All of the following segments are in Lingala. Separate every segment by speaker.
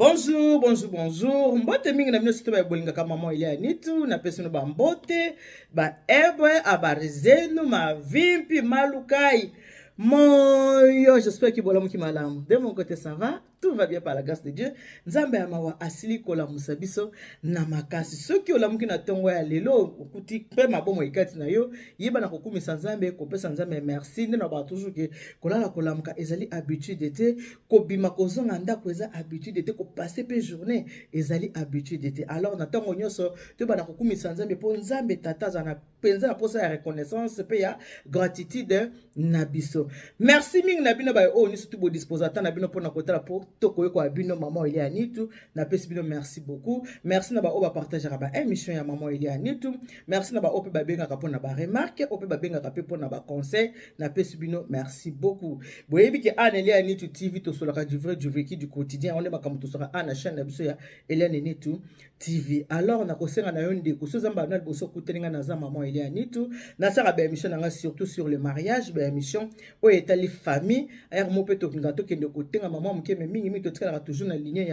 Speaker 1: Bonjour, bonjour, bonjour. Mbote mingi na bino surtout ba bolingaka maman Elia Nitu, na pesi no ba mbote, ba ebwe, habari zenu, mavimpi, malukai. Moyo, j'espère que bolamuki malamu. De mon côté ça va, tout va bien par la grâce de Dieu. Nzambe ya mawa asili kolamusa biso na makasi. Soki olamuki na tongo ya lelo, okuti pe mabomo ekati na yo, yeba na kokumisa Nzambe, kopesa Nzambe merci. Nde na ba toujours que kolala kolamuka ezali habitude te. Kobima kozonga ndako eza habitude te, kopasser pe journée ezali habitude te. Alors na ntango nyonso toyeba kokumisa Nzambe, mpo Nzambe tata aza na mpenza na mposa ya reconnaissance mpe ya gratitude na biso. Merci mingi na bino baye oyo nyonso tu bodisposer ata na bino mpona kotala mpo tokoyekola bino mama Elia Nitu. Napesi bino merci beaucoup. Merci na baoyo bapartageaka baémission ya mama Elia Nitu. Merci na baoyo mpe babengaka mpona baremarque, oyo mpe babengaka mpe mpona baconseil. Napesi bino merci beaucoup. Boyebi ke ana Elia Nitu TV tosolaka du vrai, du vécu, du quotidien. Wana makambo tosolaka ana na chaîne na biso ya Elia Nitu TV. Alors nakosenga na yo ndeko, so oza mbala liboso okutani nga, naza mama Elia Nitu. Nasalaka baémission na nga surtout sur le mariage, baémission oyo etali famille. Ayaka mo mpe tokinga tokende kotenga mama moke, me mingimingi totikalaka toujours na ligne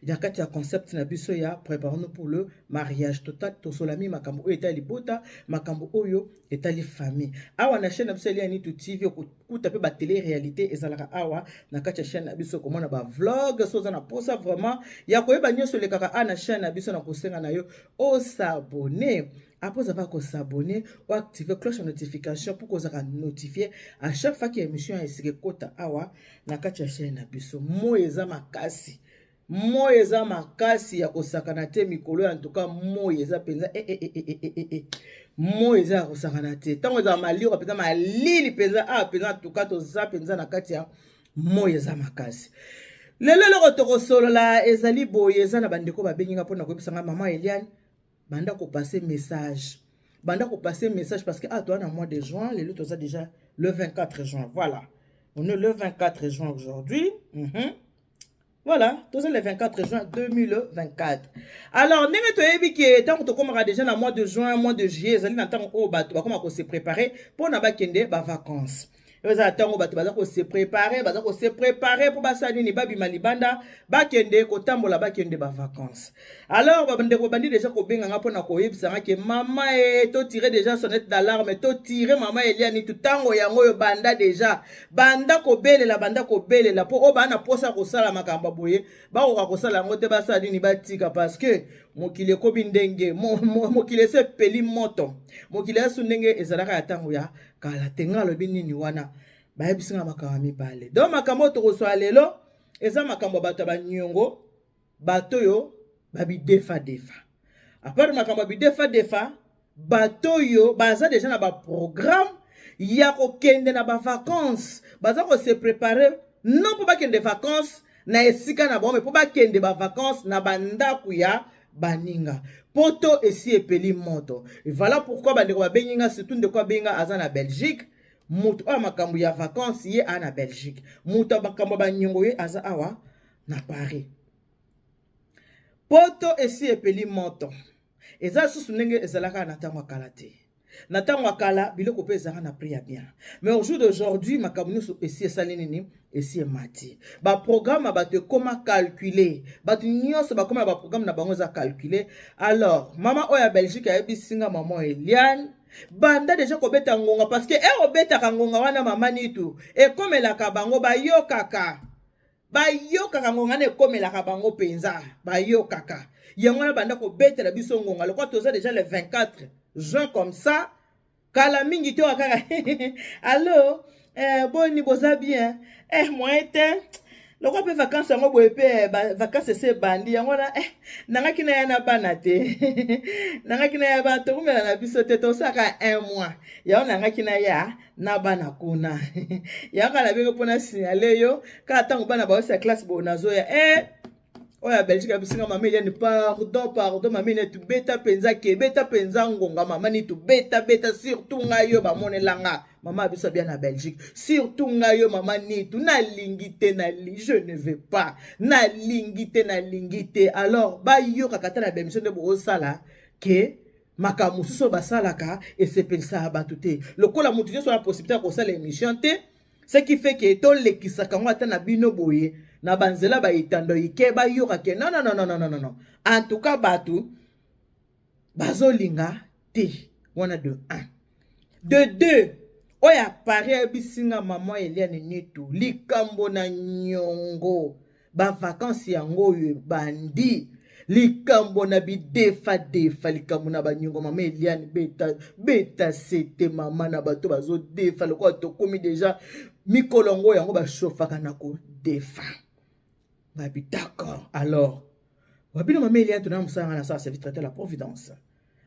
Speaker 1: ya kati ya concept na biso ya préparons pour le mariage. Tosolami makambo oyo etali libota, makambo oyo etali famille. Awa na chaîne na biso Elia Nitu TV, okokuta mpe batélé réalité ezalaka awa na kati ya chaîne na biso, komona bavlog. So oza na mposa vraiment ya koyeba nyonso elekaka a na chaîne na biso, na kosenga na yo os'abonner. Après avoir kos'abonner, oactive cloche ya notification pour kozalaka notifié à chaque fois que émission ya esika ekota awa na kati ya chaîne na biso. Moi eza makasi, moi eza makasi ya kosakana te mikolo ya ntuka. Moi eza mpenza e, e, e, e, e, e. Moi eza ya kosakana te. Ntango ezala maliro mpenza, malili mpenza awa mpenza, ntuka toza mpenza na kati ya moi eza makasi. Lelo eloko tokosolola ezali boye: eza na bandeko babengi nga mpona koyebisanga, mama Eliane, banda kopasser message, banda kopasser message, parce que ah, toza na mois de juin. Lelo toza déjà le 24 juin. Voilà, on est le 24 juin aujourd'hui. Voilà, toza le 24 juin 2024. Alors ndenge toyebi ke ntango tokomaka déjà na mois de juin, mois de juillet, ezali na ntango oyo bato bakoma kose préparer mpona bakende bavacances. Oyo eza na ntango bato baza kose préparer, baza kose préparer mpo basala nini? Babima libanda, bakende kotambola, bakende bavacances. Alors bandeko babandi déjà kobenganga mpona koyebisanga ke mama e, totire déjà sonnette d'alarme, totire mama Eliani tu ntango yango oyo. Banda déjà, banda kobelela, banda kobelela mpo oyo baa na mposa kosala makambo boye bakoka kosala yango te. Basala nini? Batika, parce que mokili ekomi ndenge mokili esi epeli moto. Mokili esu ndenge ezalaka ya ntango ya kala te. Nga alobi nini wana? Bayebisinga makambo mibale. Donc makambo oyo tokoswala lelo eza makambo ya bato ya baniongo, bato oyo babidefadefa. À part makambo ya bidefadefa, bato oyo baza déjà na baprogramme ya kokende na bavacances, baza kose préparer non mpo bakende vacances na esika na bango, me mpo bakende bavacances na bandako ya baninga. Poto esi epeli moto. Voilà pourquoi bandeko babengi nga, surtout ndeko abengi nga aza na Belgique. Moto oyo makambo ya vacances, ye aza na Belgique. Moto ya makambo ya baniongo, ye aza awa na Paris. Poto esi epeli moto, eza lisusu ndenge ezalaka na ntango ya kala te. Na ntango ya kala biloko mpe ezalaka na prix ya bien, mais au jour d'aujourd'hui makambo nyonso esi esali nini? Esi emati. Baprogramme ya bato ekóma calculé, bato nyonso bakóma na baprogramme na bango eza calculé. Alors mama oyo ya Belgique ayebisi nga, mama Eliane, banda déjà kobeta ngonga, parce que ere obetaka ngonga wana, mama Nitu, ekomelaka bango, bayokaka, bayokaka ngonga wana ekomelaka bango mpenza, bayokaka yango wana. Banda kobetela biso ngonga lokola toza déjà le 24 juin comme ça. Kala mingi te kaka allo, boni, boza bien? Moyen te, lokola mpe vacances yango boye mpe vacances ese ebandi yango wana, nangaki naya na bana te, nangaki naya bana, tokomela na biso te, tosalaka un mois yango, nangaki naya na bana kuna. Yango kaka nabenge mpona signaler yo kaka ntango bana baosa classe boye, nazoya. Oyo ya Belgique abisinga, mama Eliane, pardon, pardon, mama Eliane, tubeta mpenza ke beta mpenza ngonga, mama ni tubeta beta, surtout ngai oyo bamonelanga mama biso abia na Belgique, surtout ngai oyo mama Nitu nalingi te, nali je ne veux pas, nalingi te, nalingi te. Alors bayokaka te na baémission nde boosala ke makambo mosusu oyo basalaka esepelisaka bato te. Lokola motu nyonso na possibilité ya kosala émission te, ce qui fait ke tolekisaka yango ata na bino boye. Na banzela ba etando ike bayoka ke non non non non non non. En tout cas bato bazolinga te wana de 1 de 2 oyo apari ayebisi nga mama Eliane Nitu likambo na nyongo bavakansi yango oyo ebandi likambo na bidefadefa likambo na banyongo mama Eliane beta beta sete mama na bato bazodefa lokola tokomi deja mikolo yango yango bashofaka na kodefa ngabi d'accord. Alors wabino mama Eliane tona mosala nga na sala service traiteur la providence.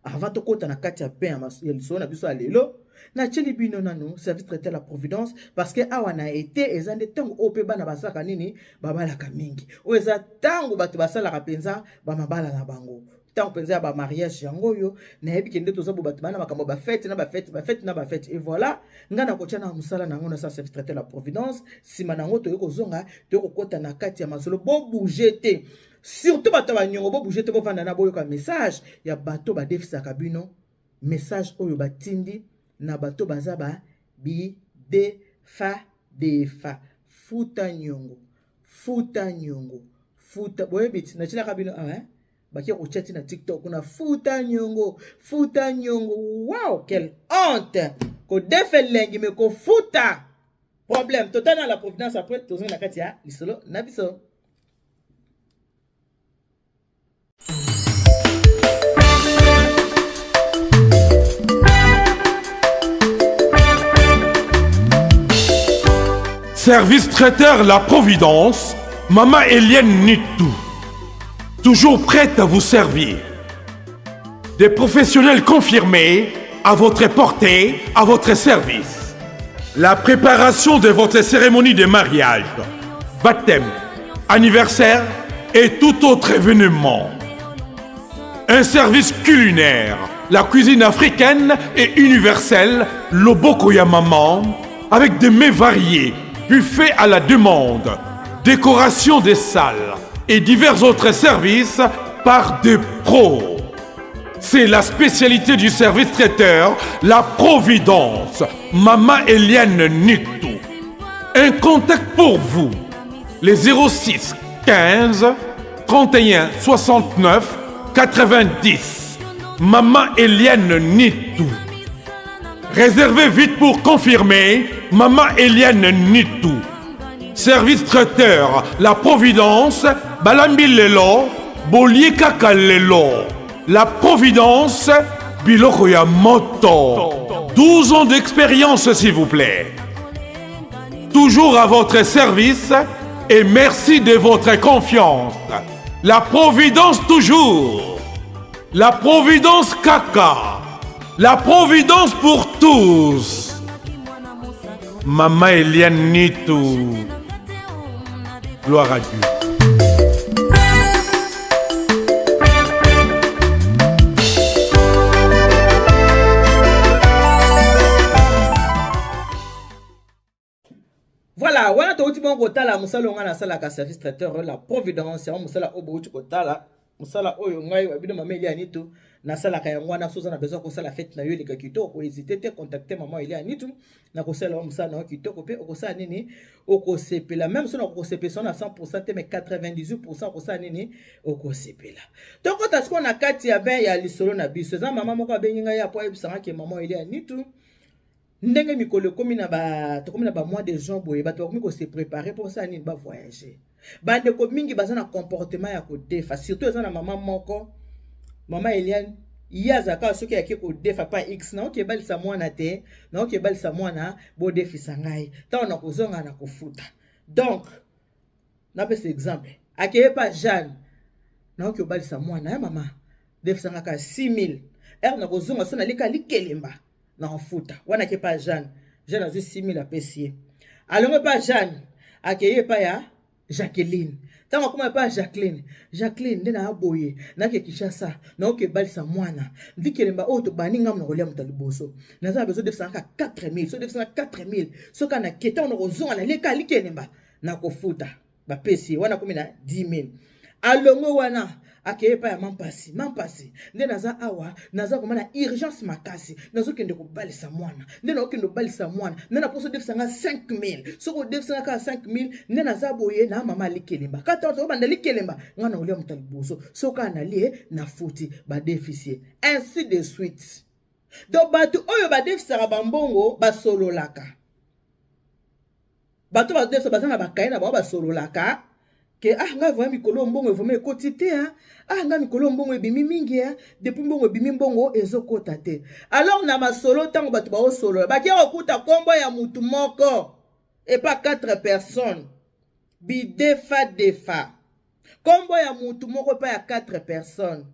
Speaker 1: Avant tokota na kati ya bain ya lisolo na biso ya lelo, natieli bino nanu service traiteur la providence parce que awa na ete eza nde ntango oyo mpe bana basalaka nini, babalaka mingi. Oyo eza ntango bato basalaka mpenza bamabala na bango, ntango mpenza ya bamariage yango oyo. Nayebi ke nde toza bo bato bana makambo bafete na bafete, bafete na bafete. Et voilà, ngai nakotya na mosala na yango na service traiteur la providence. Nsima na yango toyei kozonga, toyei kokɔta na kati ya masolo. Bobouge te, surtout bato ya banyongo, bobouge te, bovanda na boyoka message ya bato badefisaka bino, message oyo batindi na bato baza ba bidefa defa. Futa nyongo, futa nyongo, futa. Boyebi ti natielaka bino awa eh? Bakie kotia ti na TikTok kuna, futa nyongo, futa nyongo. Wow, quelle honte! Kodefa elengi me kofuta problème. Totana la providence, après tozongi na kati ya lisolo na biso.
Speaker 2: Service traiteur La Providence, Maman Eliane Nitou, toujours prête à vous servir. Des professionnels confirmés à votre portée, à votre service. La préparation de votre cérémonie de mariage, baptême, anniversaire et tout autre événement. Un service culinaire, la cuisine africaine et universelle, loboko ya maman, avec des mets variés, buffet à la demande, décoration des salles et divers autres services par des pros. C'est la spécialité du service traiteur, la Providence, Maman Eliane Nitou. Un contact pour vous, les 06 15 31 69 90. Maman Eliane Nitou. Réservez vite pour confirmer, Maman Eliane Nitou. Service traiteur, la Providence, Balambi Lelo, Bolie Kaka Lelo. La Providence, biloko ya moto. 12 ans d'expérience, s'il vous plaît. Toujours à votre service et merci de votre confiance. La Providence toujours. La Providence Kaka. La Providence pour tous. Maman Eliane Nitou. Gloire à Dieu.
Speaker 1: Voilà, wana touti bongo kotala mosala oyo ngai nasalaka, service traiteur la providence. Yango mosala oyo bouti kotala, mosala oyo ngai wa bino mama Elia Nitu nasalaka yango wana. So oza na besoin kosala fete na yo eleka kitoko, kohésite te, contacte mama Elia Nitu na kosala wa mosala na yo kitoko mpe okosala nini, okosepela. Même so nakokosepelisa na 100 te, mais 98 okosala nini, okosepela. Tokota sikoyo na kati ya bain ya lisolo na biso. Eza mama moko abengi ngai apo ayebisanga ke mama Elia Nitu, ndenge mikolo ekomi na ba tokomi na ba mois de juin boye, bato bakomi kose préparer mpo basala nini, bavoyage. Bandeko mingi baza na comportement ya kodefa. Surtout eza na mama moko, mama Eliane, ye azalaka soki ayaki kodefa pa x, naoki ebalisa mwana te, naoki ebalisa mwana, bodefisa ngai, ntango nakozonga na kofuta. Donc napesa exemple, akeye pa Jeanne, naoki obalisa mwana ya mama, defisa ngaka 6000 ere nakozonga, so naleka likelemba na kofuta. Wana ake pa Jeanne, Jeanne azwi 6000 apesi ye. Alongwe pa Jeanne, akeye epai ya Jacqueline. Ntango akoma epai ya Jacqueline, Jacqueline nde na boye, nake Kinshasa, naoki ebalisa mwana, ndikelemba oyo tobandi ngambo na kolia moto ya liboso, naza na besoin defisanga 4000. So defisanga 4000, soki nake, ntango nakozonga naleka likelemba, nakofuta. Bapesi ye wana, akomi na 10 000. Alongwe wana, akeye epai ya Mampasi. Mampasi, nde naza awa, naza koma na urgence makasi, nazokende kobalisa mwana, nde nakokende kobalisa mwana, nde naposo odefisa nga 5000. Soki odefisa nga kaka 5000, nde naza boye na mama likelemba kata tobanda likelemba, nga na kolia moto ya liboso. Soki kaka nalie, nafuti, badefisi ye, ainsi de suite. Donc bato oyo badefisaka bambongo basololaka, bato badefisa baza na bakaye na bango, basololaka ke: "Ah, ngai vraiment mikolo mbongo vraiment ekoti te. Ah, ngai mikolo mbongo ebimi mingi. Depuis mbongo ebimi, mbongo ezokota te." Alors na masolo, ntango bato baosolola, bakia kokuta nkombo ya mutu moko epa 4 personnes. Bidefa defa, nkombo ya mutu moko epa ya 4 personnes.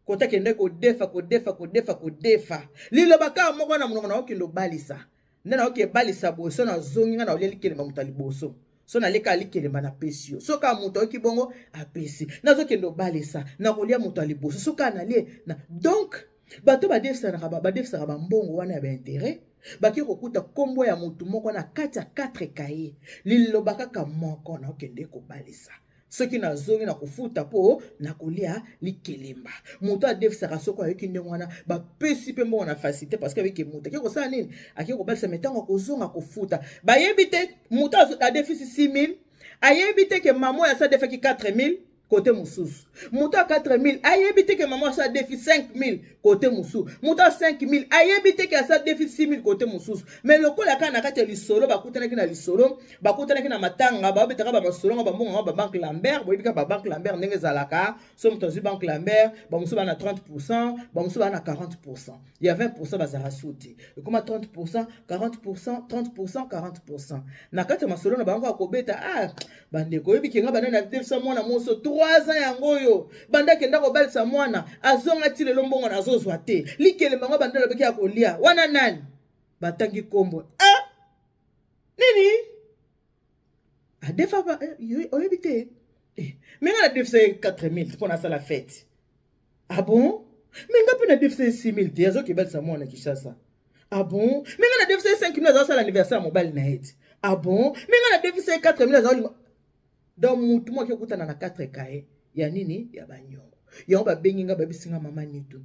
Speaker 1: Kota kende kodefa, kodefa, kodefa, kodefa, liloba kaka moko na monoko: "Naokende obalisa, nde naoki ebalisa boye. So nazongi, nga na olia likelemba moto ya liboso. So naleka likelemba, napesi yo." So kaka moto ayoki bongo, apesi: "Nazokende obalisa, nakolia moto ya liboso so kaka nalie na." Donc bato badefisaka bambongo wana ya baintérêt, bake kokuta nkombo ya motu moko na kati ya 4 kaye, liloba kaka moko: "Naokende kobalisa, soki nazongi na kofuta mpo nakolia likelemba." Moto adefisaka, soki ayoki ndenge wana, bapesi mpe mbongo na facilité, parce que abeki moto ake kosala nini? Ake kobalisa. Me ntango akozonga kofuta, bayebi te. Moto adefisi 6000, ayebi te ke mama oyo asa adefaki 4000 kote mosusu. Moto ya 4000 ayebi te ke mama asa adefi 5000 kote mosusu. Moto ya 5000 ayebi te ke asa adefi 6000 kote mosusu. Mais lokola kaka na kati ya lisolo, bakutanaki na lisolo, bakutanaki na matanga, babetaka bamasolo ngo, bambongo ngo, babanque Lambert. Boyebi kaka babanque Lambert ndenge ezalaka. So moto azwi banque Lambert, bamosusu baa na 30, bamosusu baa na 40, ya 20 bazalaka su te. Ekoma 30, 40, 30, 40. Na kati ya masolo na bango akobeta: "Ah, bandeko, oyebi kenga banda na defisa mwana moso 3 ans, yango oyo banda akenda kobalisa mwana, azonga ti lelo, mbongo nazozwa te. Likelemba ngo banda alobaki ya kolia wana, nani?" Batangi nkombo. "Ah, nini adefa? Oyebi te? Eh, me nga nadefisa ye 4000 mpo nasala fête. Ah bon? Me nga mpe nadefisa ye 6000 te, azokebalisa mwana Kinshasa. Ah bon? Me nga nadefisa ye 5000, azosala anniversaire ya mobali na ye te. Ah bon? Me nga nadefisa ye 4000, azolinga." Donc mutu moko akokutana na 4 kaye ya nini? Ya banyongo. Yango babengi nga, babisi nga: "Mama Nitu,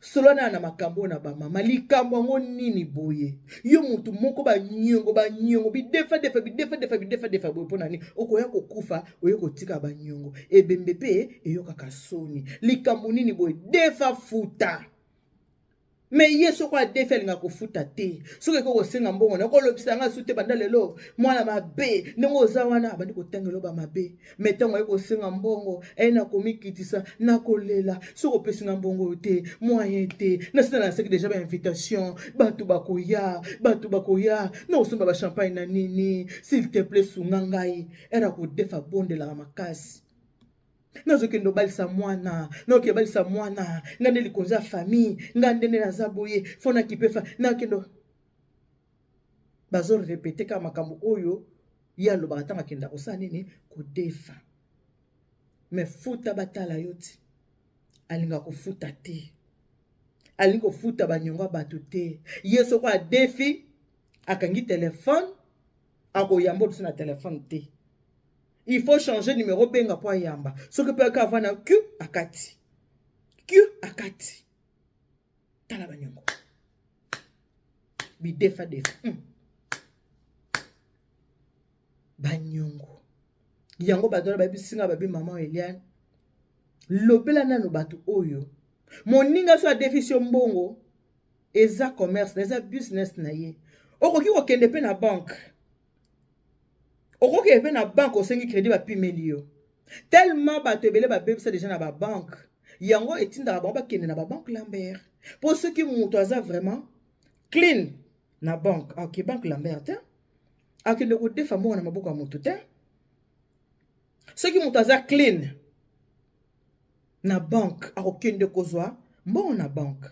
Speaker 1: solo na makambo oyo na bamama, likambo yango nini boye? Yo mutu moko, banyongo, banyongo, bidefa defa, bidefa defa, bidefa defa boye, mpo na nini? Okoya kokufa, oye kotika banyongo, ebembe mpe eyokaka soni. Likambo nini boye? Defa, futa." Me ye soko adefi, alingaka kofuta te. Soki ekoki kosenga mbongo na kolobisa nga su te, banda lelo mwana mabe ndenge oza wana, abandi kotangela ba mabe. Me ntango aye kosenga mbongo, aye na komikitisa na kolela: "Soki opesi nga mbongo oyo te, moyen te. Nasina naseki déjà bainvitation, bato bakoya, bato bakoya na kosomba bachampagne na nini. S'il te plaît, sunga ngai." Era kodefa, bondelaka makasi: "Nazokende obalisa mwana, naokende obalisa mwana, nga nde likonzi ya famille, nga ndende naza boye, fo nakipe fa nakende." Bazorépéter kaka makambo oyo ye alobaka ntango akenda kosala nini? Kodefa. Me futa, batala yo ti. Alingaka kofuta te, alingi kofuta banyongo ya bato te. Ye soko adefi, akangi telefone, akoyamba biso na telefone te. Il faut changer numéro, benga mpo ayamba. Soki mpe aka avanda q akati q akati. Tala banyongo, bidefa defa. Banyongo yango, bato wana bayebisinga babi: "Mama Eliane, lobela nano bato oyo." Moninga so adefisi yo mbongo, eza commerce na, eza business na ye. Okoki kokende mpe na banque, okokende mpe na banque, osengi crédit, bapimeli yo. Tellement bato ebele babebisa déjà na babanque, yango etindaka bango bakende na babanque Lambert. Mpo soki moto aza vraiment clean na banque, ake banque Lambert te, akende kodefa mbongo na maboko ya moto te. Soki moto aza clean na banque, akokende kozwa mbongo na banque.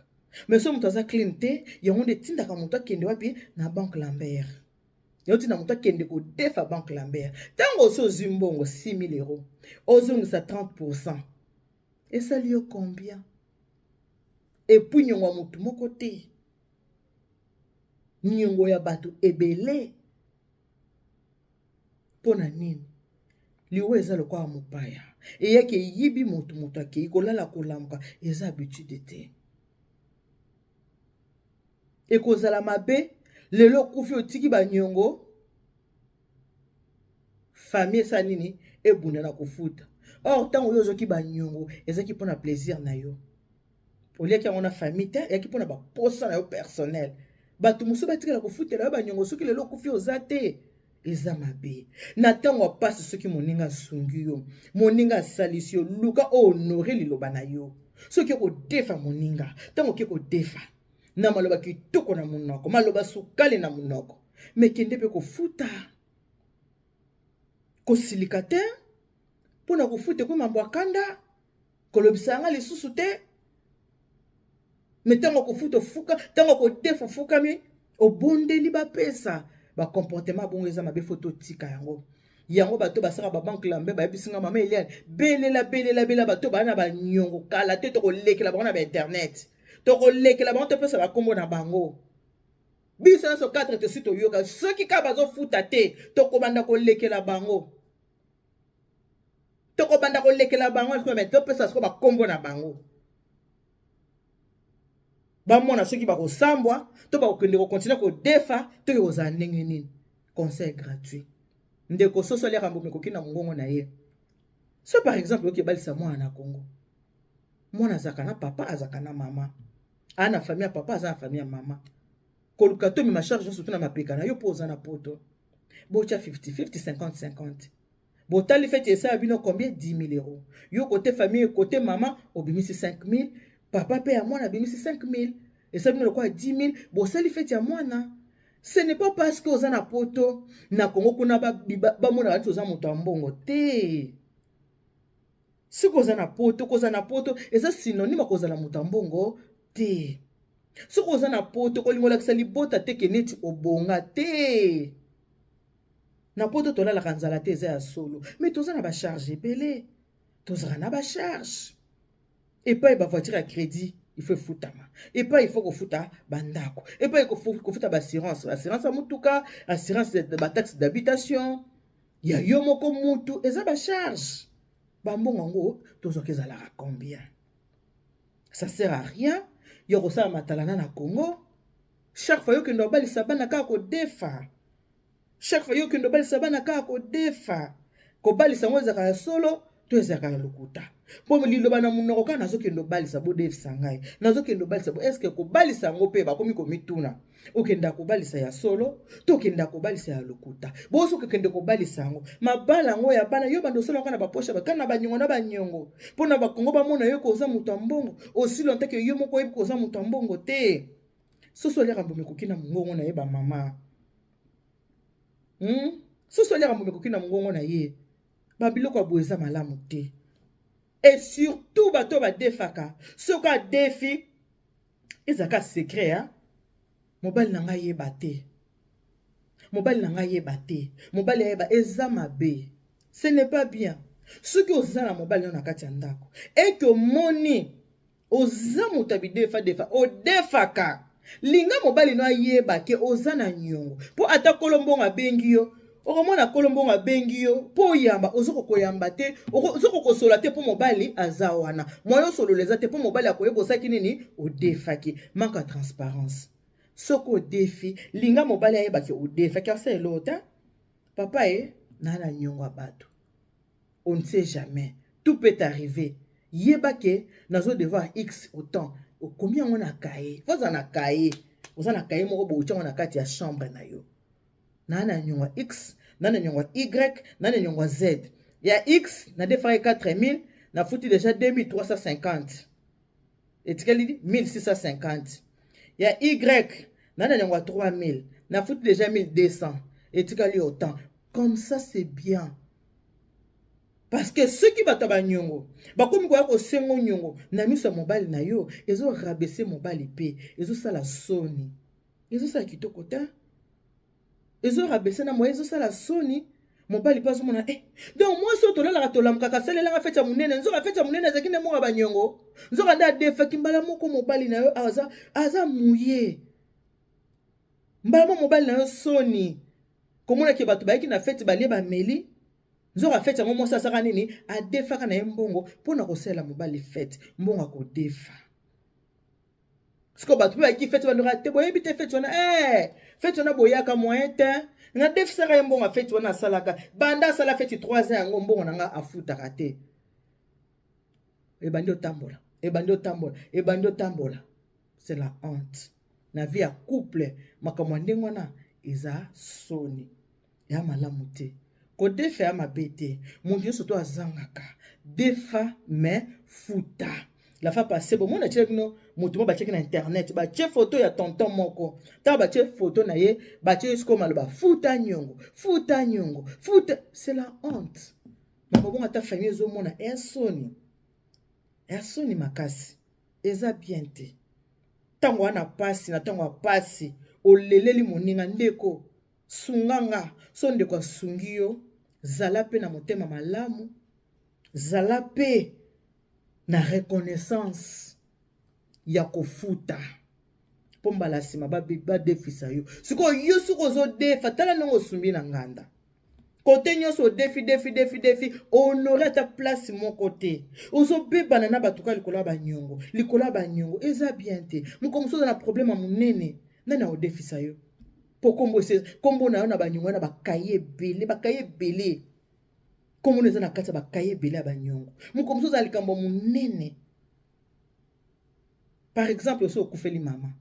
Speaker 1: Mais soki moto aza clean te, yango nde etindaka moto akende wapi? Na banque Lambert. Yango ntina moto akende kodefa banque Lambert. Ntango osi ozwi mbongo 6000 euro, ozongisa 30, esali yo combien? Et puis niongo ya motu moko te, niongo ya bato ebele. Mpo na nini? Liwa eza lokola mopaya eyaki eyibi moto, moto akei kolala kolamuka, eza habitude te. Ekozala mabe lelo okufi otiki banyongo, famille esala nini? Ebunda na kofuta. Or ntango oyo ozwaki banyongo, ezalaki mpona plaisir na yo, oliaki yango na famille te, eyaki mpona baposa na yo personnel. Bato mosusu batikala kofutela yo banyongo soki lelo okufi oza te. Eza mabe na ntango ya mpasi. Soki moninga asungi yo, moninga asalisi yo, luka ohonore liloba na yo. Soki okodefa moninga, ntango oke kodefa na maloba kitoko na monoko, maloba sukali na monoko, me kende mpe kofuta. Kosilika te mpo na kofuta ekoma mbwa kanda, kolobisa yanga lisusu te. Me ntango kofuta ofuka, ntango kodefa ofukami, obondeli bapesa. Bacomportement bongo eza mabe, faut totika yango. Yango bato basalaka babanque lambe bayebisi nga: "Mama Eliane, belela, belela, belela bato baa na banyongo." Kala te tokolekela bango na bainternet, tokolekela bango, topesa bakombo na bango. Biso nyonso 4 tosi toyoka. Soki kaka bazofuta te, tokobanda kolekela bango, tokobanda kolekela bango. Me topesa sikoyo bakombo na bango, bamona soki bakosambwa to bakokende kocontinuer kodefa to ekozala ndenge nini. Conseil gratuit, ndeko soso aliaka mbuma ekoki na mongongo na ye. So par exemple oyoki ebalisa mwana na Congo, mwana azalaka na papa, azalaka na mama, aa na famille ya papa, aza na famille ya mama. Koluka to mema charge nyonso to na mapeka na yo mpo oza na poto. Botya 50 50, 50 50. Botali feti esala bino combien? 10 000 euros. Yo côté famille, côté mama, obimisi 5 000, papa mpe ya mwana abimisi 5 000, esala bino lokola 10 000. Bosali feti ya mwana. Ce n'est pas parce que oza na poto, na Kongo kuna bamona neti oza moto ya mbongo te. Soki oza na poto, kozala na poto eza synonyme kozala moto ya mbongo te. Soki oza na poto, kolinga olakisa libota te ke neti obonga te. Na poto tolalaka nzala te, eza ya solo, mais toza na bacharge ebele, tozala na bacharge epai bavoiture ya crédit il faut efutama, epai il faut kofuta bandako, epai kofuta baassurance, assurance ya motuka, assurance, bataxe d'habitation ya yo moko mutu, eza bacharge. Bambongo yango tozwaka ezalaka combien? Ça sert à rien ya kosala matalana na Congo. Chaque fois yokende obalisa bana kaka kodefa, chaque fois yokende obalisa bana kaka kodefa. Kobalisa yango ezalaka ya solo to ezalaka ya lokuta? Mpo liloba na monoko kaka, nazokende obalisa, bodefisa ngai, nazokende obalisa bo. Est-ce kobalisa yango mpe bakomi komituna, okenda kobalisa ya solo to okenda kobalisa ya lokuta? Bosoki okende kobalisa yango, mabala yango ya bana yo bando osalaka na bapoche kaka na banyongo na banyongo mpo na Bakongo bamona yo koza moto ya mbongo, osili nteke yo moko oyebi koza moto ya mbongo te. Soso oliaka mbuma ekoki na mongongo na ye, bamama, Soso oliaka mbuma ekoki na mongongo na ye. Babiloko ya boye eza malamu te. Et surtout bato badefaka, soki adefi, ezalaka secret ya mobali na ngai yeba te, mobali na ngai yeba te, mobali ayeba, eza mabe, ce n'est pas bien. Soki oza na mobali no na kati ya ndako, eke omoni oza moto ya bidefa defa, odefaka, linga mobali no ayeba ke oza na niongo, mpo ata kolo mbongo abengi yo, okomona kolo mbongo abengi yo mpo oyamba, ozokoka koyamba te, ozokoka kosola te, mpo mobali aza wana. Moyo osolola eza te, mpo mobali akoyeba osaki nini, odefaki. Manque ya transparence. Soki odefi, linga mobali ayebaki odefaki, asa eloko te. Papa ye naa na niongo ya bato, on ne sait jamais, tout peut arriver. Yeba ke nazo devoir x autant, okomi yango na cahier. Faut oza na cahier, oza na cahier moko boye, otiango na kati ya chambre na yo: naa na niongo ya x, naa na niongo ya y, naa na niongo ya z. Ya x nadefaki 4000, nafuti déjà 2350, etikali 1650. Ya y, naa na niongo ya 3000, nafuti déjà 1200, etikali autant. Comme ça c'est bien, parce que soki bato ya baniongo bakomi koya kosenga niongo na miso ya mobali na yo, ezorabaisser mobali mpe ezosala soni, ezosala kitoko te, ezorabaisser na moye, ezosala soni. Mobali mpe azomona eh. Donc mwasi oyo tolalaka tolamukaka, asalelanga feti ya monene, nzoka feti ya monene azalaki nde moko ya baniongo, nzoka nde adefaki. Mbala moko mobali na yo aza, aza muye. Mbala moko mobali na yo soni komonaki bato bayaki na feti, balie, bameli. Nzoka fete yango mwasi asaka nini? Adefaka na ye mbongo mpo na kosalela mobali fete, mbongo akodefa. Sikoyo bato mpe bayaki fete, bandoka te, boyebi te fete wana eh, fete wana boyaka moyen te. Nga defisaka ye mbongo ya fete wana, asalaka banda asala fete 3 ans yango mbongo na nga afutaka te. Ebandi otambola, ebandi otambola, ebandi otambola. C'est la honte na vie ya couple. Makambo ya ndenge wana eza soni, ya malamu te. Kodefa ya mabe te, moto nyonso to azangaka defa, mais futa. La fois passée bomona tie bino moto moko batiaki na internet, batie foto ya tonton moko. Ntango batie foto na ye, batie sikoyo maloba futa nyongo, futa nyongo, futa. C'est la honte. Makambo bongo ata famille ezomona, ya soni, ya soni makasi, eza bien te. Ntango wana pasi, na ntango ya pasi oleleli moninga, ndeko sunga nga. So ndeko asungi yo, zala mpe na motema malamu, zala mpe na reconnaissance ya kofuta, mpo mbala nsima badefisa yo. Sikoyo yo soki ozodefa, tala ndenge osumbi na nganda kote nyonso, odefi, defi, defi, defi, honore ata place moko te. Ozobebana na bato kaka likolo ya banyongo, likolo ya banyongo. Eza bien te. Moko mosusu oza na problème ya monene, nani aodefisa yo? Mpo kombo, kombo na yo na banyongo wana, bakaye ebele, bakaye ebele, kombo eza na kati ya bakaye ebele ya banyongo. Moko mosusu oza likambo monene, par exemple oso okufeli mama,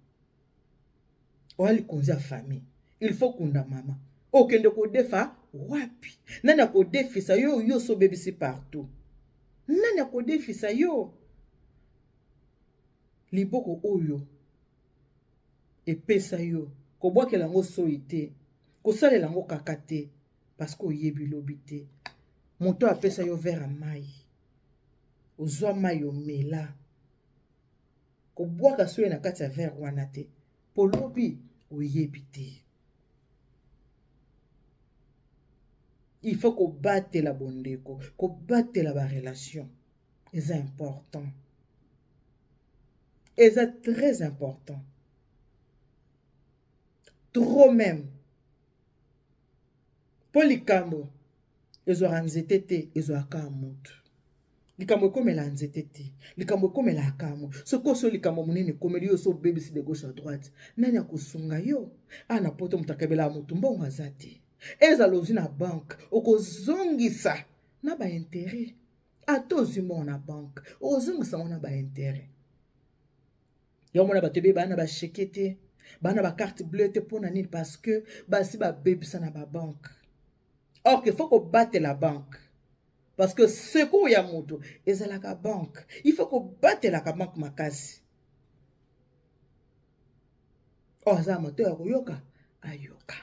Speaker 1: oya likonzi ya famille, il faut kunda mama, okende kodefa wapi? Nani akodefisa yo? Yo so obebisi partout, nani akodefisa yo? Liboko oyo epesa yo, kobwakela yango soi te, kosalela yango kaka te, parce que oyebi lobi te. Moto apesa yo verre ya mai, ozwa mai omela, kobwaka soyi na kati ya verre wana te, mpo lobi oyebi te. Il faut kobatela bondeko, kobatela barelation eza important, eza très important, trop même, mpo likambo ezwaka nzete te, ezwaka motu. Likambo ekomela nzete te, likambo ekomelaka mo. Soki oso likambo monene ekomeli yo, so obebisi de gauche à droite, nani akosunga yo? A na poto, moto akabelaka motu mbongo aza te. Ezala ozwi na banke, okozongisa na baintérêt. Ata ozwi mbongo na banke, okozongisa ngo na baintérêt. Yango mona bato ebeye baa na bachèque te, baa na bacarte bleu te. Mpo na nini? Parce que basi babebisa na babanke. Or que faut kobatela banke, parce que secours ya moto ezalaka banke. Il faut kobatelaka banke makasi. Oyo aza na matoi ya koyoka, ayoka.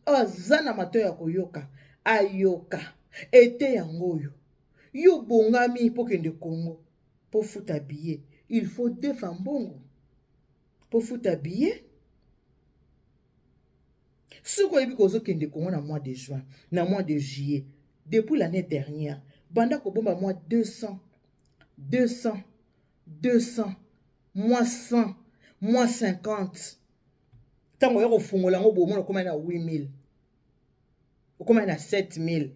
Speaker 1: Oyo aza na matoi ya koyoka, ayoka. Ete yango oyo yo bongami mpo kende Kongo, mpo futa billet, il faut defa mbongo mpo futa billet. Soki oyebi kozokende Kongo na mois de juin, na mois de juillet, depuis l'année dernière banda kobomba mwa 200, 200, 200, mwa 100, mwa 50. Ntango oya kofungola yango, bomona okomai na 8000, okomai na 7000,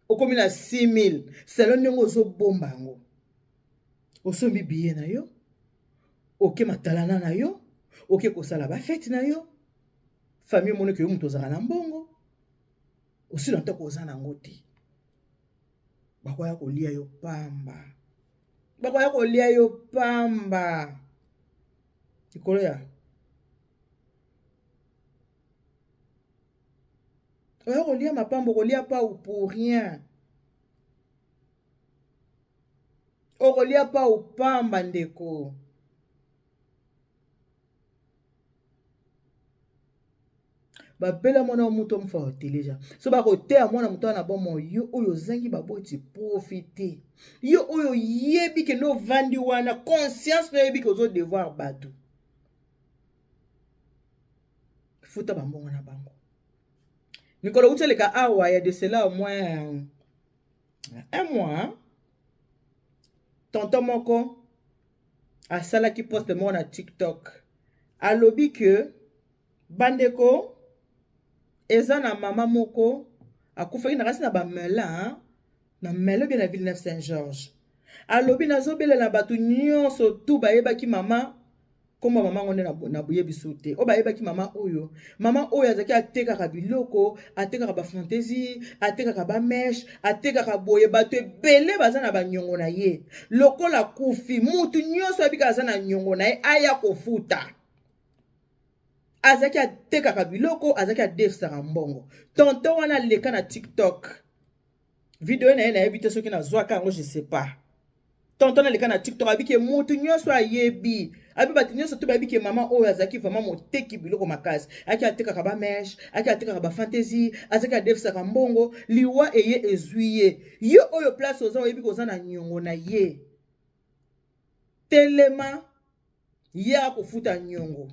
Speaker 1: okomi na 6000, selon ndenge ozobomba yango. Osombi billet na yo, oke matalana na yo, oke kosala bafete na yo. Famille omonaki yo moto ozala na mbongo, osila ntoko oza nango te, bakoya kolia yo pamba, bakoya kolia yo pamba likolo ya oya kolia mapambo, kolia pau pour rien, okolia pau pamba, ndeko. Babela mwana wa moto amufa oteleja. So bakoteya mwana moto wana bomoi. Yo oyo ozangi baboti, profite. Yo oyo oyebi kende ovandi wana, conscience no oyebi ke ozodevoir bato, futa bambongo na bango. Mikolo wuti eleka awa, ya de cela au moins un mois, tonton moko asalaki poste moko na TikTok, alobi ke bandeko, eza na mama moko. Akufaki na kasi na bamelin, na melun bien na Villeneuve Saint Georges. Alobi nazobelela bato nyonso tu bayebaki mama, kombo mama ngo nde na boyebi so te, oyo bayebaki mama oyo. Mama oyo azalaki atekaka biloko, atekaka bafantaisie, atekaka bameshe, atekaka boye. Bato ebele baza na banyongo na ye. Lokola kufi, mutu nyonso ayebika aza na nyongo na ye, aya kofuta. Azalaki atekaka biloko, azalaki adefisaka mbongo. Tonton wana aleka na TikTok, video na ye nayebi te soki nazwaka yango, je sais pas. Tonton aleka na TikTok, abi ke mutu nyonso ayebi, abi bato nyonso to bayebi ke mama oyo azalaki vraiment moteki biloko makasi, ayaki atekaka bameshe, ayaki atekaka bafantaisie, azalaki adefisaka mbongo. Liwa eye ezwi ye. Yo oyo place oza, oyebi koza na nyongo na ye, telema, ye akofuta nyongo.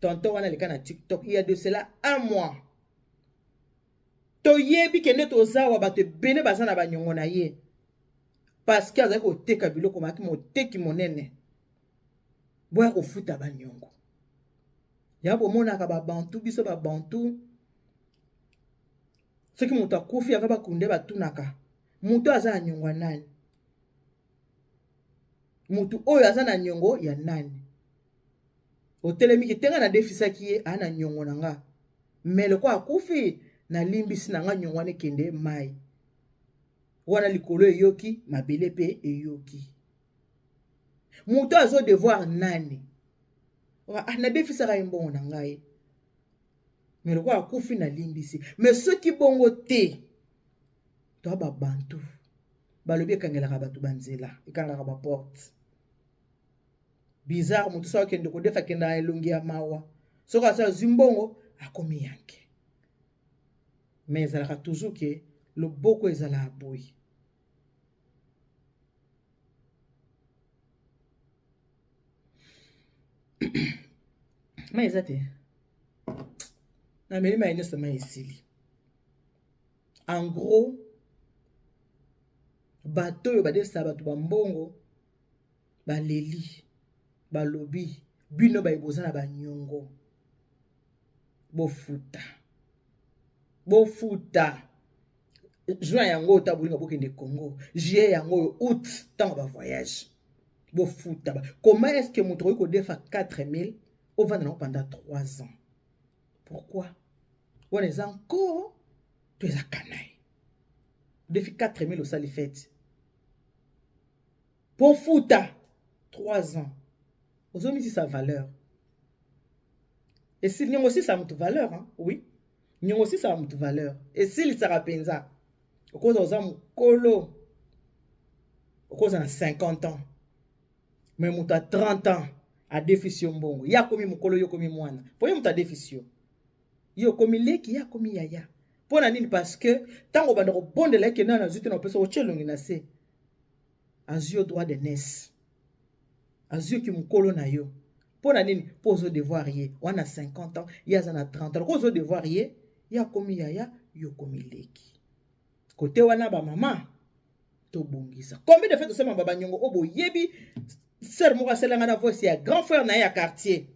Speaker 1: Tonton wana aleka na TikTok il y a de cela un mois. Toyebi kende tozawa bato ebele baza na banyongo na ye, parce que azali koteka biloko, maki moteki monene. Boya kofuta banyongo ya bomonaka babantu. Biso babantu, soki moto akufi, ava bakunde, batunaka moto aza na nyongo ya nani, motu oyo aza na nyongo ya nani. Otelemiki te, nga nadefisaki ye, aa na nyongo na nga, me lokola akufi, nalimbisi na nga nyongo wana, ekende mai wana. Likolo eyoki, mabele mpe eyoki. Moto azo devoir nani? Ah, nadefisaka ye mbongo na ngai, me lokola akufi, nalimbisi. Me soki bongo te, toa babantu balobi ekangelaka bato banzela, ekangaka baporte. Bizarre, moto soki akende kodefa, akende na elongi ya mawa. Soki asa azwi mbongo, akomi yanke. Me ezalaka toujours ke loboko ezalaka boye. Mai eza te, nameli mai nyonso, mai esili. En gros, bato oyo badefisaka bato bambongo baleli, balobi bino baye boza na banyongo, bofuta, bofuta. Juin yango oyo, bolinga bokende Congo, juillet yango oyo, août, ntango bavoyage, bofuta. Comment est ce que moto okoki kodefa 4000, ovanda nango pendant 3 ans? Pourquoi? Wana eza nko to eza kanai. Odefi 4000, osali fete mpo futa 3 ans, ozomisisa valeur. Esili nyongo, osisaka motu valeur, hein? Oui, nyongo osisaka motu valeur, esilisaka mpenza. Okoza oza mokolo, okoza na 50 ans, me moto ya 30 ans adefisi yo mbongo, ye akomi mokolo, yo okomi mwana. Mpo ye moto adefisi yo, ye okomi leki, ye akomi yaya. Mpo na nini? Parce que ntango obanda kobondela eke nani azwi te na kopesa, otya elongi na se, azwi yo droit d'aînesse, azwi yoki mokolo na yo. Mpo na nini? Mpo ozo devoir ye wana 50 ans, ye aza na 30 ans. Lokola ozo devoir ye, ye akomi yaya, yo okomi leki. Kote wana, bamama, tobongisa. Combien de fois tosema babanyongo oyo boyebi? Sœur moko asalanga na voice ya grand frère na ye ya quartier,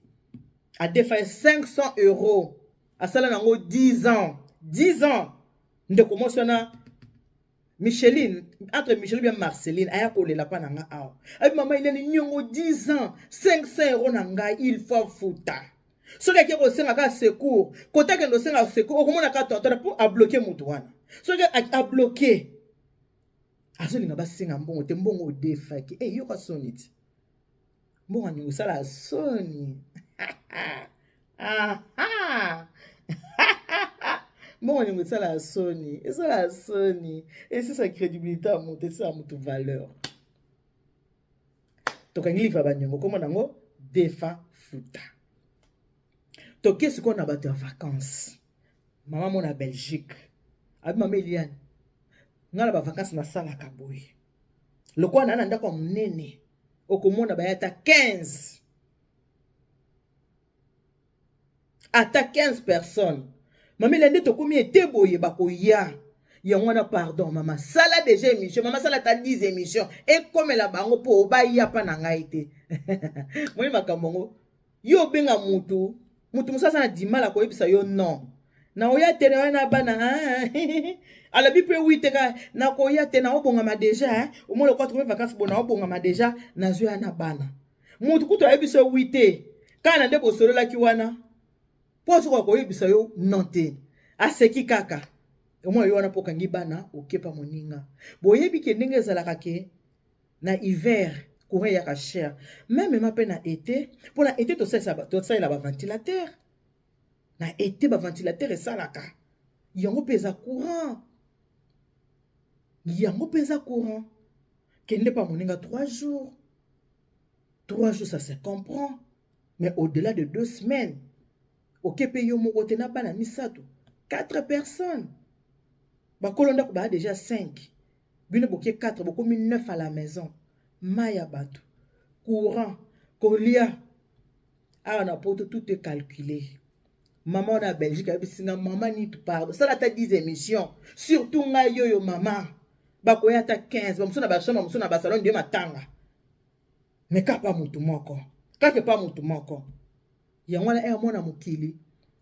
Speaker 1: adefa ye 500 euros, asala nango 10 ans, 10 ans. Ndeko mwasi wana Micheline, entre Micheline bien Marceline, aya kolela mpa na nga awa, abi: "Mama Eliane, niongo 10 ans, 500 euros na ngai, il faut futa." Soki ake kosenga kaka secours, kota akende kosenga secours, okomona kaka tonton mpo abloquer motu wana. Soki abloquer, azolinga basenga mbongo te, mbongo odefaki. E yoka soni ti mbongo aninga osala soni. Mbongo ningo esala soni, esala soni, esisa crédibilité ya moto, esala moto valeur. Tokangi livre ya baniongo, kombo nango "Defa futa". Toke sikoyo na bato ya vacances. Mama mo na Belgique abi: "Mama Eliane, ngai na bavacance nasalaka boye. Lokola naa na ndako ya monene, okomona baya ata 15, ata 15 personnes. Mama Eliane, nde tokomi ete boye, bakoya yango wana. Pardon mama, sala déjà émission. Mama, sala ata 10 émission, ekomela bango mpo baya mpa na ngai te." Moni makambo yango, yo obenga mutu, mutu mosusu aza na dimala koyebisa yo non. Nakoya te, naoya na bana. Ah, alobi mpe wi te kaka nakoya te, naobongama deja. Omoi lokola tokomi vacances bo, naobongama deja, nazoya na bana. Motu kutu ayebi so wi te, kaka na nde bosololaki wana, mpo azokoka koyebisa yo non te, aseki kaka. Omoi yo wana mpo okangi bana, okepa moninga. Boyebi ke ndenge ezalaka ke na hiver courant eyaka cher, même mpe na été, mpo na été tosalela baventilateur. Na été baventilateur esalaka yango mpe eza courant, yango mpe eza courant. Kende pa moninga 3 jours, 3 jours, ça se comprend, mais au-delà de 2 semaines, oke mpe yo moko te na bana misato, 4 personnes. Bakolo ndako baya déjà 5, bino boke 4, bokomi 9 à la maison. Mai ya bato, courant, kolia. Awa na Poto, tout est calculé. Mama wana ya Belgique ayebisi nga: "Mama Nitu, pardon, sala ata 10 émissions, surtout ngai oyo mama bakoya ata 15, bamosusu na bachambre, bamosusu na basalon, nde matanga me kaka motu moko, kaka pa motu moko." Yango wana ere mwana mokili,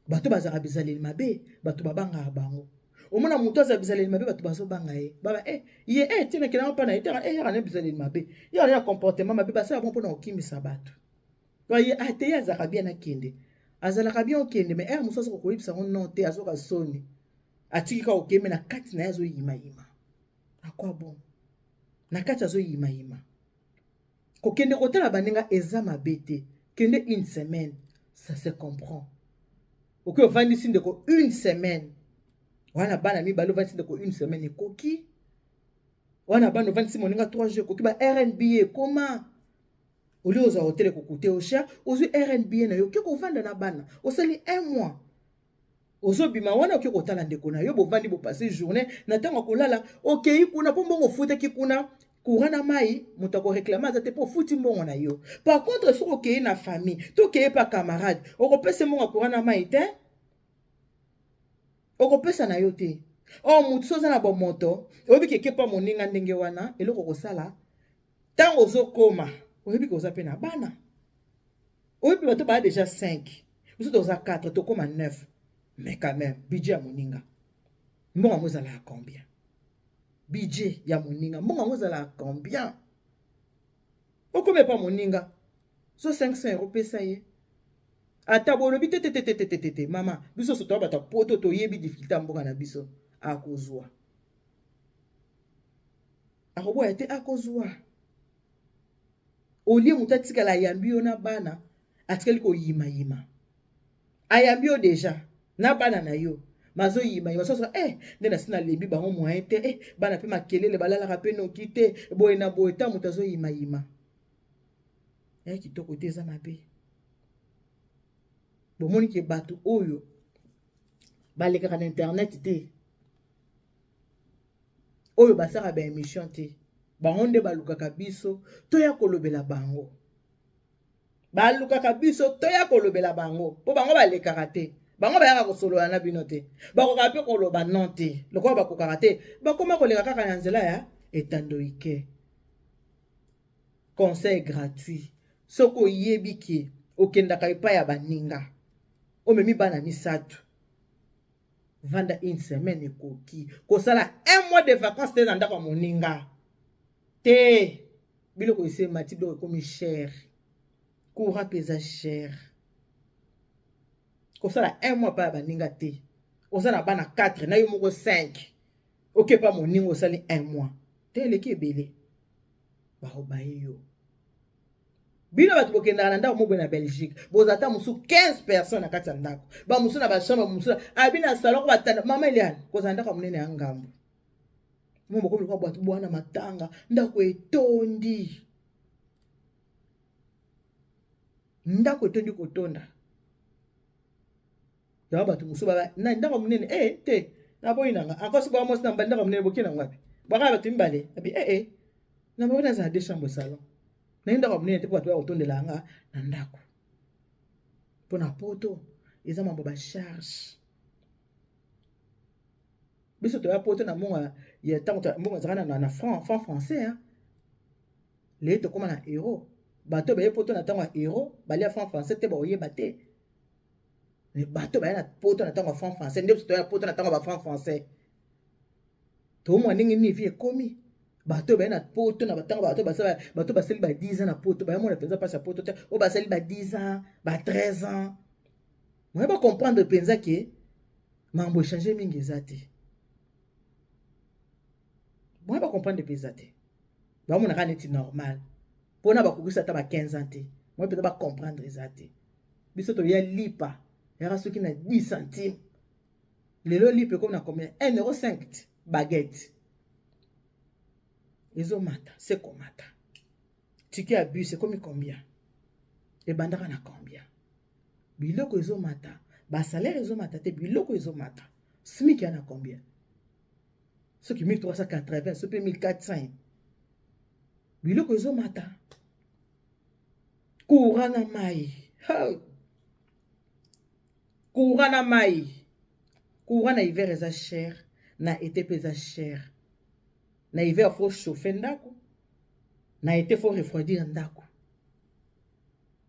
Speaker 1: bato bazalaka bizaleli mabe, bato babangaka bango. Omona moto aza bizaleli mabe, bato bazobanga ye, baba ye tina kelanga mpa na ye tanga yaka na bizaleli mabe, yaka na comportement mabe. Basala bon mpona kokimisa bato. Ye ate ye azalaka bien, akende, azalaka bien, okende. Mais ere mosusu azoka koyebisa ngo non te, azoka soni, atiki kaka okende. Na kati na ye azoyimayima akwa bon, na kati azoyimayima. Kokende kotala baninga eza mabe te. Kende une semaine, ça se comprend. Okoki ovandisi ndeko une semaine wana, bana mibale, ovandisi ndeko une semaine, ekoki wana. Bana, ovandisi moninga 3 jours, ekoki. Ba Airbnb ekoma. Olie ozwa hotel, ekocoûter yo cher. Ozwi Airbnb na yo, oke kovanda na bana, osali un mois, ozobima wana, oke kotala ndeko na yo, bovandi, bopasser journée. Na ntango ya kolala, okei kuna, mpo mbongo ofutaki kuna, courant na mai, moto akoréclamer aza te, mpo ofuti mbongo na yo. Par contre, soki okei na famille to okei pa camarade, okopesa mbongo ya courant na mai te, okopesa na yo te. Or motu so oza na bomoto, oyebi keke mpa moninga ndenge wana, eloko kosala ntango ozokoma, oyebi ke oza mpe na bana, oyebi bato baya déjà 5, biso toza 4, tokóma 9. Mais quand même, budget ya moninga, mbongo yango ezalaka combien? Budget ya moninga, mbongo yango ezalaka combien? Okómi epa moninga, so 500 euro, pesa ye ata bolobi te te te te te te te. Mama, biso so toya bato ya Poto, toyebi difficulté ya mboka na biso. Akozwa, akoboya te, akozwa. Olie moto atikala, ayambi yo na bana, atikali koyimayima. Ayambi yo deja na bana na yo, mazoyimayima soso nde nasi nalembi bango, moyen te. Bana mpe makelele, balalaka mpe noki te, boye na boye. Ta moto azoyimayima, kitoko te, eza mabe. Bomoni ke bato oyo balekaka na internet te, oyo basalaka baémission te, bango nde balukaka biso toya kolobela bango. Balukaka biso toya kolobela bango mpo bango balekaka te, bango bayaka kosolola na bino te, bakokaka mpe koloba non te. Lokola bakokaka te, bakóma koleka kaka na nzela ya etandoike. Conseil gratuit: soki oyebi ke okendaka epai ya baninga, omemi bana misato, vanda une semaine, ekoki. Kosala un mois de vacances te na ndako ya moninga te. Biloko esi emati, biloko ekomi cher, courant mpe eza cher. Kosala un mois epai ya baninga te. Oza na bana 4, na yo moko 5, okepa moninga, osali un mois te, eleki ebele, bakobaye yo. Bino bato bokendaka na ndako moko na Belgique, boza ata mosusu 15 personnes na kati ya ndako, bamosusu na bachambre, bamosusu abi na salon ko batanda. Mama Eliane, kozala ndako ya monene ya ngambo mo, bokomi lokola bato bwana matanga, ndako etondi, ndako etondi kotonda. Yango bato mosusu baba na ndako ya monene te, naboyi nanga encore. Soki mwasi na mobali, ndako ya monene, bokie nango wapi? Bwaka bato mibale abi na bango, nazala deux chambre, salon. Naye ndako ya monene te, mpo bato baya kotondela yanga na ndako. Mpo na Poto eza mambo bacharge. Biso toya Poto na mbongo ya ntango mbongo ezalaka na franc français, hein. Leye tokóma na euro. Bato baye Poto na ntango ya euro, balia franc français te, bakoyeba te. Mais bato baya na poto na ntango ya franc français, nde biso toya na poto na ntango ya bafranc français, tomona ndenge nini vie ekomi. Bato baye na poto na batango, bato bato basali ba 10 ans na poto, bayamona mpenza mpasi ya poto te. Oyo basali ba 10 ans, ba 13 ans, moye bacomprendre mpenza ke mambo echange mingi eza te. Moye bacomprendre mpe eza te, bamonaka neti normal mpona bakokisa ata ba 15 ans te. Moye mpenza bacomprendre eza te. Biso toya lipa yaka soki na 10 centime, lelo lipa ekomi na combien? 1 euro 5 baguette. Ezomata se komata. Ticket ya bus ekomi combien? Ebandaka na combien? Biloko ezomata, basalaire ezomata te, biloko ezomata. SMIC ya na combien? Soki 1380, soki mpe 1400. Biloko ezomata, courant na mai, courant na mai, courant na hiver eza cher, na été mpe eza cher. Na hiver faut chauffer ndako, na été faut refroidir ndako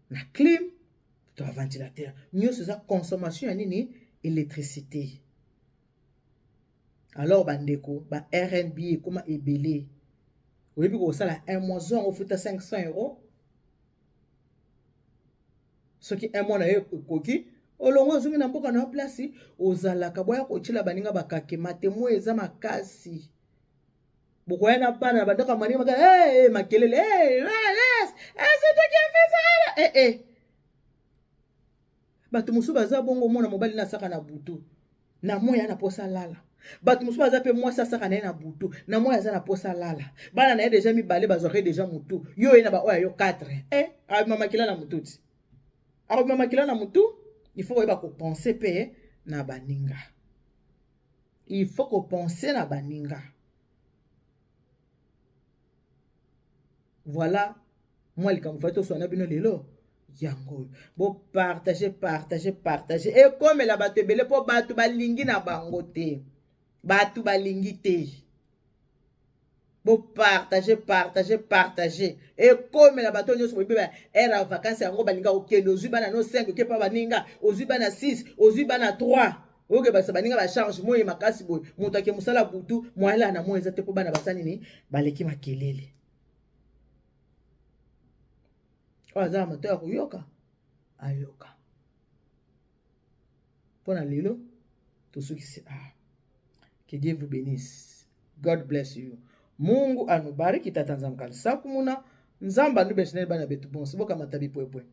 Speaker 1: na clim to ventilateur. Nyonso eza consommation ya nini? Électricité. Alors bandeko, ba Airbnb ekóma ebele. Oyebi kosala un mois, zongo ofuta 500 euro. Soki un mois na yo ekoki, olongo, ozongi na mboka na yo, place ozalaka. Boya kotiela baninga bakakema te. Moi eza makasi, bokoya na bana na bandako ya maninga maka hey, hey, makelele hey, c'est toi qui as fait ça là. Eh, eh. Bato mosusu baza bongo, mwana mobali na asaka na butu, na moi ya na posa lala. Bato mosusu baza mpe, mwasi asaka na ye na butu, na moi aza na posa lala. Bana na ye déjà mibale bazwaka déjà motu, yo ye na baoyo yo 4. Eh, abima makila na motu ti akobima makila na motu. Il faut koyeba kopenser mpe na baninga, il faut kopenser na baninga. Voilà mwa likambo fai toswana bino lelo yango oyo. Bopartage, partage, partage, ekomela bato ebele, mpo bato balingi na bango te, bato balingi te. Bopartage, partage, partage, ekomela bato nyonso. Boyebi ba heure ya vacance yango, balinga kokende. Ozwi bana no 5, okepa baninga, ozwi bana 6, ozwi bana 3, oyokebakisa baninga bacharge. Moye makasi boye, moto ake mosala butu, moyala na moi eza te, mpo bana basa nini? Baleki makelele. Oyo aza na moto ya koyoka, ayoka. Mpo na lelo tosukisi. Ah, que Dieu vous bénisse. God bless you. Mungu anubariki. Tata Nzambe kalisakumuna Nzambe anubeshineli bana betu bonso. Bokamata bipwepwe.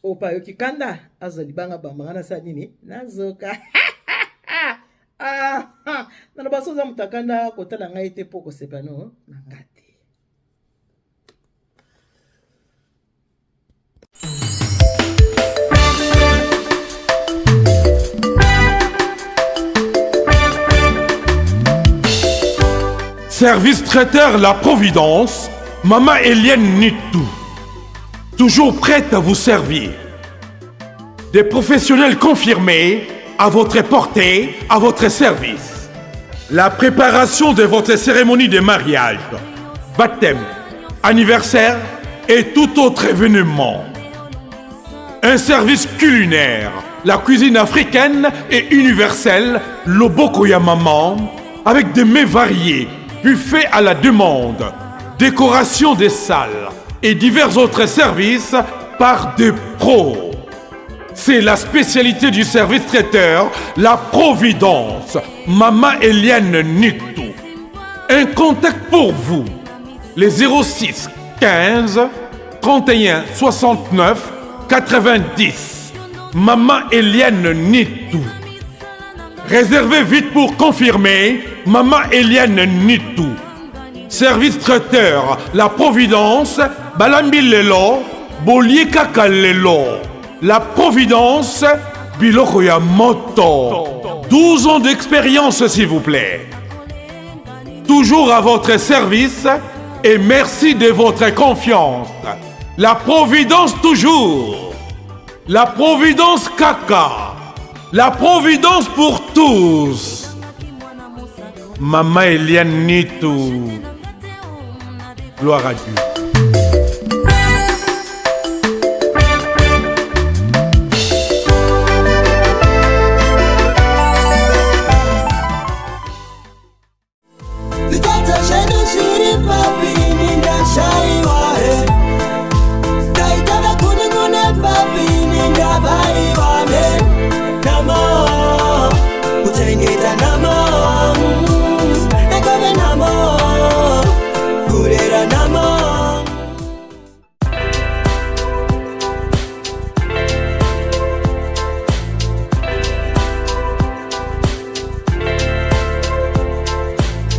Speaker 1: Opa ayoki kanda, azwa libanga, bambanga nasala nini? Nazoka. Ah, naloba so oza moto akanda, kotala ngai te, mpo kosepa no na nga te.
Speaker 2: Service traiteur La Providence, Maman Eliane Nitou. Toujours prête à vous servir. Des professionnels confirmés à votre portée, à votre service. La préparation de votre cérémonie de mariage, baptême, anniversaire et tout autre événement. Un service culinaire, la cuisine africaine et universelle, Loboko ya Maman, avec des mets variés, buffet à la demande, décoration des salles et divers autres services par des pros. C'est la spécialité du service traiteur, La Providence, Mama Eliane Nitou. Un contact pour vous, les 06 15 31 69 90. Maman Eliane Nitou. Réservez vite pour confirmer, Maman Eliane Nitou. Service traiteur, La Providence, Balambi Lelo, Bolie Kaka Lelo. La Providence, Biloko ya Moto. 12 ans d'expérience, s'il vous plaît. Toujours à votre service et merci de votre confiance. La Providence toujours. La Providence Kaka. La Providence pour tous. Maman Eliane Nitou. Gloire à Dieu.